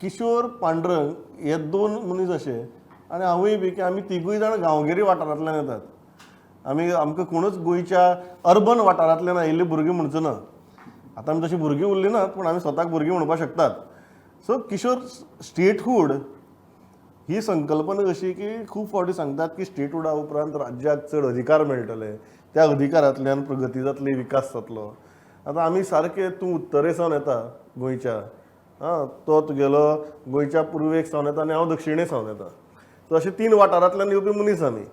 किशोर, पांडुरंग हे दोन मनीस अशे आनी हांवूय बी की आमी तिगूय जाण गांवगिरी वाठारांतल्यान येतात. आमी आमकां कोणूच गोंयच्या अर्बन वाठारांतल्यान आयिल्लीं भुरगीं म्हणचो ना. आतां आमी तशीं भुरगीं उरलीं नात, पूण आमी स्वताक भुरगीं म्हणपाक शकतात. सो किशोर, स्टेटहूड ही संकल्पना अशी की खूब फावटी सांगतात की स्टेटहुडा उपरांत राज्याक चड अधिकार मेळटले, त्या अधिकारांतल्यान प्रगती जातली, विकास जातलो. आतां आमी सारके, तूं उत्तरे सावन येता गोंयच्या, आं, तो तुगेलो गोंयच्या पुर्वेक सावन येता आनी हांव दक्षिणे सावन येता. सो अशे तीन वाठारांतल्यान येवपी मनीस आमी.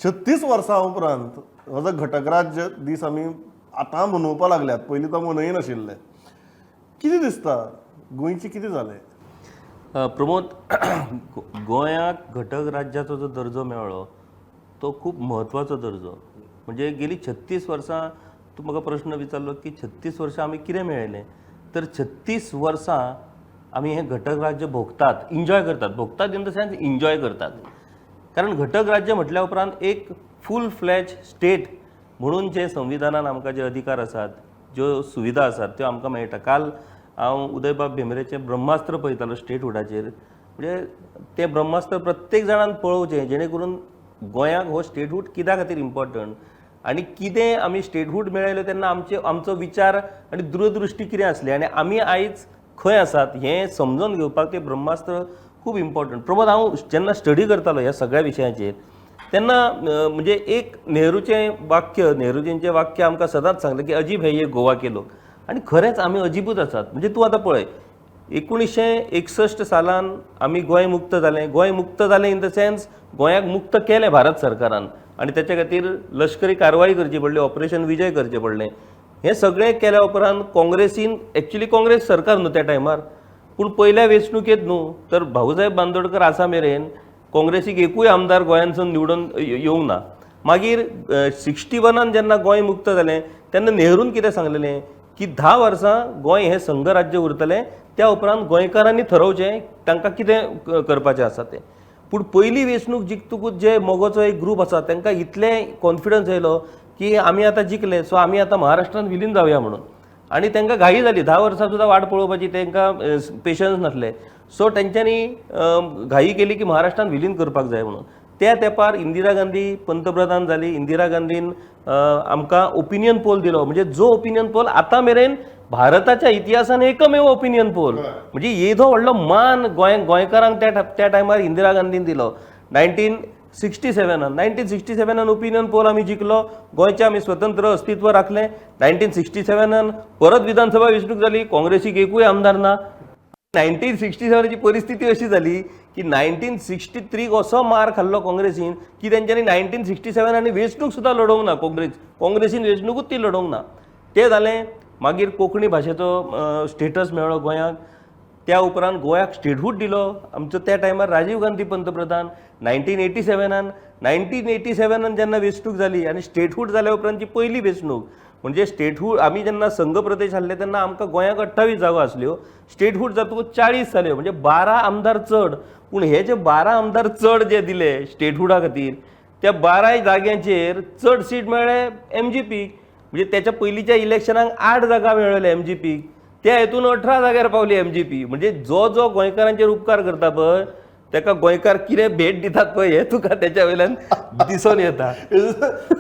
36 वर्सां उपरांत हो जो घटक राज्य दीस आमी आतां मनोवपा लागल्यात, पयलीं तो मनयनाशिल्ले. कितें दिसता, गोंयचें कितें जालें? प्रमोद, गोंयाक घटक राज्याचो जो दर्जो मेळ्ळो तो खूब म्हत्वाचो दर्जो. म्हणजे गेली 36 वर्सां, तूं म्हाका प्रश्न विचारलो की 36 वर्सां आमी कितें मेळयलें, तर 36 वर्सां आमी हें घटक राज्य भोगतात, इन्जॉय करतात. भोगतात इन the sense enjoy करतात, कारण घटक राज्य म्हटल्या उपरांत एक फूल फ्लॅज स्टेट म्हणून जे संविधानान आमकां जे अधिकार आसात, ज्यो सुविधा आसात, त्यो आमकां मेळटा. काल हांव उदयबाब भेंब्रेचें ब्रह्मास्त्र पळयतालो स्टेटहुडाचेर. म्हणजे तें ब्रह्मास्त्र प्रत्येक जाणान पळोवचें, जेणे करून गोंयाक हो स्टेटहूड कित्या खातीर इम्पॉर्टंट आनी कितें आमी स्टेटहूड मेळयलें तेन्ना आमचे आमचो विचार आनी दूरदृश्टी कितें आसली आनी आमी आयज खंय आसात हें समजून घेवपाक तें ब्रह्मास्त्र खूब इम्पॉर्टंट. प्रमोद, हांव जेन्ना स्टडी करतालो ह्या सगळ्या विशयांचेर तेन्ना म्हणजे एक नेहरूचें वाक्य, नेहरूजींचें वाक्य आमकां सदांच सांगलें की "अजीब है ये गोवा के लोग". आनी खरेंच आमी अजिबूच आसात. म्हणजे तूं आतां पळय, 1961 सालान आमी गोंय मुक्त जालें. गोंय मुक्त जालें इन the sense गोंयाक मुक्त केलें भारत सरकारान आनी तेच्या खातीर लश्करी कारवाई करची पडली, ऑपरेशन विजय करचें पडलें. हें सगळें केल्या उपरांत काँग्रेसीन, एक्चुली काँग्रेस सरकार न्हू त्या टायमार, पूण पयल्या वेंचणुकेंत न्हू तर भाऊसाहेब बांदोडकर आसा मेरेन काँग्रेसीक एकूय आमदार गोंयांतसून निवडून येवंक ना. मागीर 61न जेन्ना गोंय मुक्त जालें तेन्ना नेहरून कितें सांगलेलें की 10 वर्सां गोंय हें संघराज्य उरतलें, त्या उपरांत गोंयकारांनी थरोवचें तांकां कितें करपाचें आसा तें. पूण पयली वेंचणूक जिखतकूच जे मगोचो एक ग्रूप आसा तांकां इतलें कॉन्फिडन्स येयलो की आमी आतां जिखले, सो आमी आतां महाराष्ट्रान विलीन जावया म्हणून. आनी तांकां घाई जाली. 10 वर्सां सुद्दां वाट पळोवपाची तांकां पेशन्स नासले. सो तेंच्यांनी घाई केली की महाराष्ट्रान विलीन करपाक जाय म्हणून. त्या तेंपार इंदिरा गांधी पंतप्रधान जाली. इंदिरा गांधीन आमकां ओपिनियन पोल दिलो, म्हणजे जो ओपिनियन पोल आतां मेरेन भारताच्या इतिहासान एकमेव ओपिनियन पोल. म्हणजे येदो व्हडलो मान गोंयकारांक त्या टायमार इंदिरा गांधीन दिलो 1967न. 1967न ओपिनियन पोल आमी जिखलो, गोंयचें आमी स्वतंत्र अस्तित्व राखलें. 1967न परत विधानसभा वेंचणूक जाली, काँग्रेसीक एकूय आमदार ना. 1967ची परिस्थिती अशी जाली की 1963क असो मार खाल्लो काँग्रेसीन की तेंच्यांनी 1967 आनी वेंचणूक सुद्दां लडोवंक ना. काँग्रेसीन वेंचणुकूच ती लडोवंक ना. तें जालें. मागीर कोंकणी भाशेचो स्टेटस मेळ्ळो गोंयाक. त्या उपरांत गोंयाक स्टेटहूड दिलो आमचो त्या टायमार राजीव गांधी पंतप्रधान 1987न. 1987न जेन्ना वेंचणूक जाली आनी स्टेटहूड जाल्या उपरांतची पयली वेंचणूक, म्हणजे स्टेटहूड आमी जेन्ना संघ प्रदेश आसले तेन्ना आमकां गोंयाक 28 जागो आसल्यो, स्टेटहूड जातकूच 40 जाल्यो, म्हणजे 12 आमदार चड. पूण हे जे 12 आमदार चड जे दिले स्टेटहुडा खातीर, त्या 12य जाग्यांचेर चड सीट मेळ्ळे एमजीपीक. म्हणजे त्याच्या पयलींच्या इलेक्शनाक आठ जागा मेळ्ळ्यो एमजीपीक, त्या हेतून 18 जाग्यार पावली एमजीपी. म्हणजे जो जो गोंयकारांचेर उपकार करता पळय तेका गोंयकार कितें भेट दितात पळय, हें तुका तेच्या वयल्यान दिसून येता.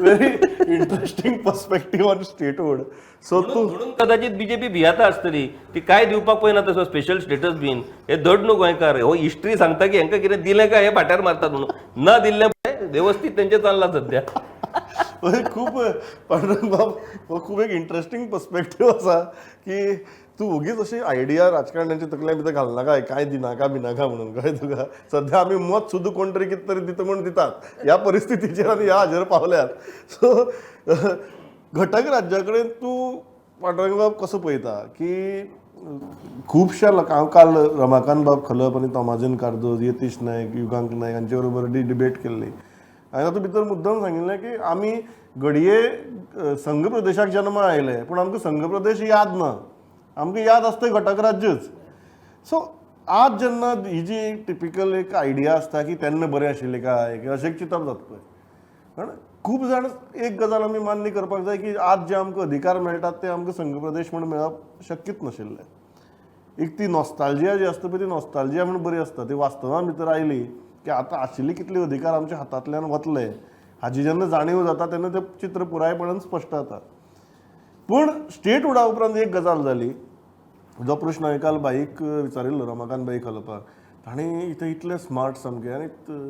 Very interesting perspective on statehood. So तूं म्हणून कदाचित बीजेपी भियेता आसतली. ती काय दिवपाक पळयना तसो स्पेशल स्टेटस बीन. हे धड न्हू गोंयकार, हो हिस्ट्री सांगता की हेंकां कितें दिलें काय हे फाट्यार मारतात म्हणून. न दिल्लें वेवस्थीत तेंचें चल्लां सध्या. हय, खूब पांडुरंग बाब, हो खूब एक इंटरेस्टिंग पर्सपेक्टीव आसा की तूं ओगीच अशी आयडिया राजकारण्यांच्या तकल्या भितर घालनाका, कांय दिनाका बिनाका म्हणून. कळ्ळें तुका? सध्या आमी मत सुद्दां कोण तरी कितें तरी दिता म्हूण दितात ह्या परिस्थितीचेर आनी ह्या हाजेर पावल्यात. सो घटक राज्या कडेन तूं पांडुरंग बाब कसो पळयता की खुबश्या लोकांक, हांव काल रमाकांत बाब खलप आनी तोमाजीन कार्दोज, यतीश नायक, युगांक नायक हांचे बरोबर डिबेट केल्ली आनी तातूंत भितर मुद्दम सांगिल्लें की आमी घडये संघ प्रदेशाक जन्मा आयले, पूण आमकां संघ प्रदेश याद ना, आमकां याद आसता घटक राज्यच. सो आज जेन्ना ही जी टिपिकल एक आयडिया आसता की तेन्ना बरें आशिल्लें काय, की अशें एक चिंतप जाता पळय, कारण खूब जाण एक गजाल आमी मान्य करपाक जाय की आज जे आमकां अधिकार मेळटात ते आमकां संघ प्रदेश म्हूण मेळप शक्यूच नाशिल्लें. एक ती नॉस्ताल्जिया जी आसता पळय, ती नॉस्ताल्जिया म्हूण बरी आसता. ती वास्तवा भितर आयली की आतां आशिल्ले कितले अधिकार आमच्या हातांतल्यान वतले हाजी जेन्ना जाणीव जाता तेन्ना तें चित्र पुरायपणान स्पश्ट जाता. पूण स्टेटहुडा उपरांत एक गजाल जाली, जो प्रश्न हांवें काल बाईक विचारिल्लो, रमाकांत बाई खलपाक. ताणें इतले इतले स्मार्ट सामके आनी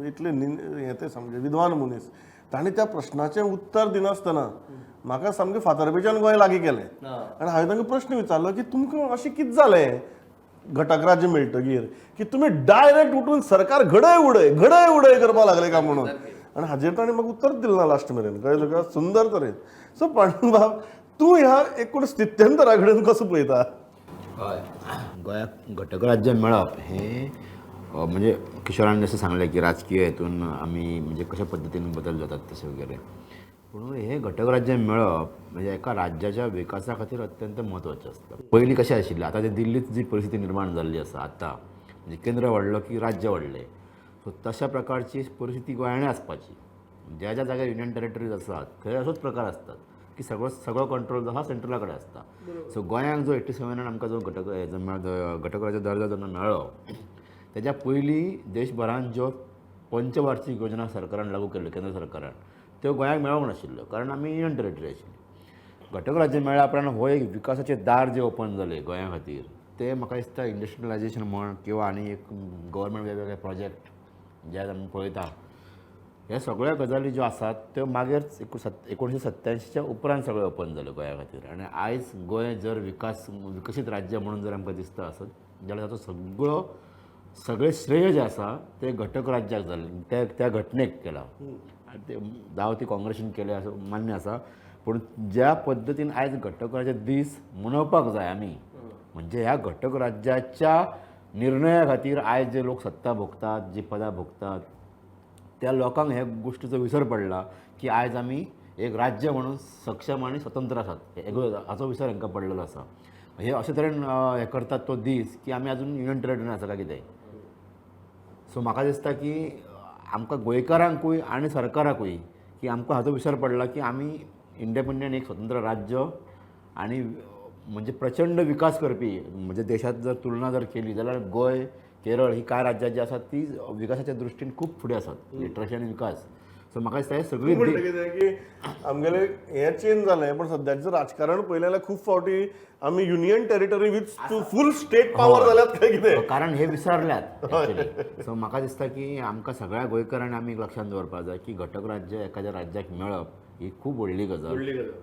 इतले हें ते सामके विद्वान मनीस, ताणें त्या प्रश्नाचें उत्तर दिनासतना म्हाका सामकें फातर्पेच्यान गोंय लागीं केलें. आनी हांवें तांकां प्रश्न विचारलो की तुमकां अशें कितें जालें घटक राज्य मेळटगीर की तुमी डायरेक्ट उठून सरकार घडय उडय घडय उडय करपाक लागले काय म्हणून. आनी हाजेर ताणें म्हाका उत्तर दिलें ना लास्ट मेरेन, कळ्ळें तुका, सुंदर तरेन. सो पांडुरंग, तूं ह्या एकूण स्थित्यंतरा कडेन कसो पळयता? हय, गोंयाक घटक राज्य मेळप हें म्हणजे किशोरान जशें सांगलें की राजकीय हेतून आमी म्हणजे कशा पद्दतीन बदल जातात तशें वगैरे, पूण हें घटक राज्य मेळप म्हणजे एका राज्याच्या विकासा खातीर अत्यंत म्हत्वाचें आसता. पयलीं कशें आशिल्लें, आतां जें दिल्लींत जी परिस्थिती निर्माण जाल्ली आसा आतां, म्हणजे केंद्र वाडलो की राज्य वाडलें, सो तशा प्रकारची परिस्थिती गोंयानूय आसपाची. ज्या ज्या जाग्यार युनियन टेरिटरीज आसात थंय असोच प्रकार आसतात की सगळो सगळो कंट्रोल जो आसा सेंट्रला कडेन आसता. सो गोंयांक जो 87 आमकां जो घटक घटक राज्य दर्जो जेन्ना मेळ्ळो तेज्या पयलीं देशभरान ज्यो पंचवार्षीक योजना सरकारान लागू केल्ल्यो, केंद्र सरकारान, त्यो गोंयाक मेळोंक नाशिल्ल्यो कारण आमी युनियन टेरिटरी आशिल्ली. घटक राज्य मेळ्ळ्या उपरांत हो एक विकासाचें दार जें ओपन जालें गोंया खातीर, तें म्हाका दिसता इंडस्ट्रियलायजेशन म्हण किंवा आनी एक गव्हर्मेंट वेगवेगळे प्रोजेक्ट जे आमी पळयता, ह्या सगळ्यो गजाली ज्यो आसात त्यो मागीर 1987च्या उपरांत सगळ्यो ओपन जाल्यो गोंया खातीर. आनी आयज गोंय जर विकसीत राज्य म्हणून जर आमकां दिसता आसत जाल्यार ताचो सगळो सगळें श्रेय जें आसा तें घटक राज्याक जालें, त्या त्या घटनेक केलां. आनी ते जावं ती काँग्रेसीन केलें असो मान्य आसा, पूण ज्या पद्दतीन आयज घटक राज्य दीस मनोवपाक जाय आमी, म्हणजे ह्या घटक राज्याच्या निर्णया खातीर आयज जे लोक सत्ता भोगतात, जी पदां भोगतात, त्या लोकांक ह्या गोश्टीचो विसर पडला की आयज आमी एक राज्य म्हणून सक्षम आनी स्वतंत्र आसात, हाचो विसर हांकां पडलेलो आसा. हे अशे तरेन हें करतात तो दीस की आमी आजून युनियन टेरिटरीन आसा काय कितें. सो म्हाका दिसता की आमकां गोंयकारांकूय आनी सरकाराकूय की आमकां हाचो विसर पडला की आमी इंडिपेंडंट एक स्वतंत्र राज्य आनी म्हणजे प्रचंड विकास करपी, म्हणजे देशांत जर तुलना जर केली जाल्यार गोंय, केरळ ही कांय राज्यां जी आसात ती विकासाच्या दृश्टीन खूब फुडें आसात, लिटरसी आनी विकास. सो म्हाका दिसता हें सगळी म्हणटा कितें की आमगेलें हें चेंज जालें, पण सद्याचें राजकारण पळयलें जाल्यार खूब फावटी आमी union territory with full state power जाल्यात काय कितें, कारण हे विसरल्यात एक्चुअली. सो म्हाका दिसता की आमकां सगळ्या गोंयकारांनी आमी लक्षांत दवरपाक जाय की घटक राज्य एखाद्या राज्याक मेळप ही खूब व्हडली गजाल,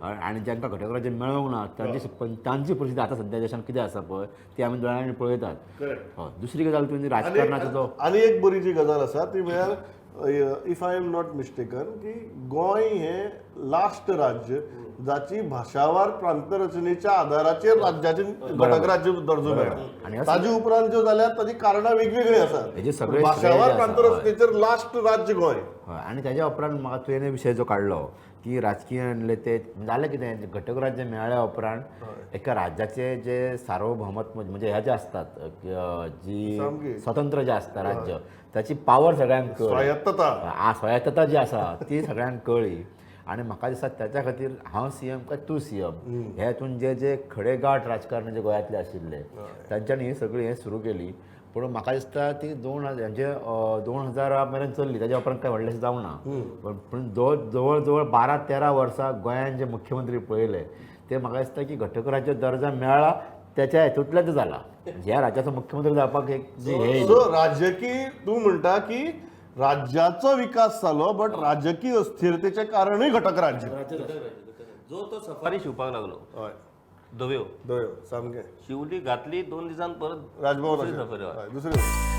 आनी जांकां घटक राज्य मेळोंक ना तांची परिस्थिती आतां सद्या देशांत कितें आसा पळय ती आमी दोळ्यांनी पळयतात. हय, दुसरी गजाल तुवें राजकारणाचो जो आनी एक बरी जी गजाल आसा ती म्हळ्यार if I am not mistaken की गोंय हें लास्ट राज्य जाची भाशावार प्रांतरचनेच्या आधाराचेर राज्याचे घटक राज्य दर्जो मेळ्ळा. ताजे उपरांत ज्यो जाल्यात ताजी कारणां वेगवेगळीं आसात, भाशावार प्रांतरचनेचेर लास्ट राज्य गोंय. हय, आनी ताज्या उपरांत म्हाका तुवें विशय जो काडलो की राजकीय आणले ते जालें कितें, घटक राज्य मेळ्ळ्या उपरांत एका राज्याचे जे सार्वभौमत्व म्हणजे हे जे आसतात जी स्वतंत्र जे आसता राज्य ताची पावर सगळ्यांक कळ्ळी, स्वायत्तता, स्वायत्तता जी आसा ती सगळ्यांक कळ्ळी. आनी म्हाका दिसता ताच्या खातीर हांव सीएम काय तूं सीएम हे हितून जे जे खडेगांठ राजकारणी जे गोंयांतले आशिल्ले तांच्यांनी ही सगळी हें सुरू केली. पूण म्हाका दिसता ती 2000 मेरेन चल्ली, ताज्या उपरांत कांय व्हडलेंशें जावंक ना. पूण जवळ जवळ 12-13 वर्सां गोंयान जे मुख्यमंत्री पळयले ते म्हाका दिसता की घटक राज्य दर्जा मेळ्ळा त्याच्या हेतूंतल्यान जाला, ह्या राज्याचो मुख्यमंत्री जावपाक एक जी हे सो राजकीय तूं म्हणटा की राज्याचो विकास जालो, बट राजकीय अस्थिरतेचें कारणूय घटक राज्य. जो तो सफारी शिवपाक लागलो, हय, धव्यो दयो सामकें शिवली घातली, 2 दिसान परत राजभवन दुसरी. दुसरी.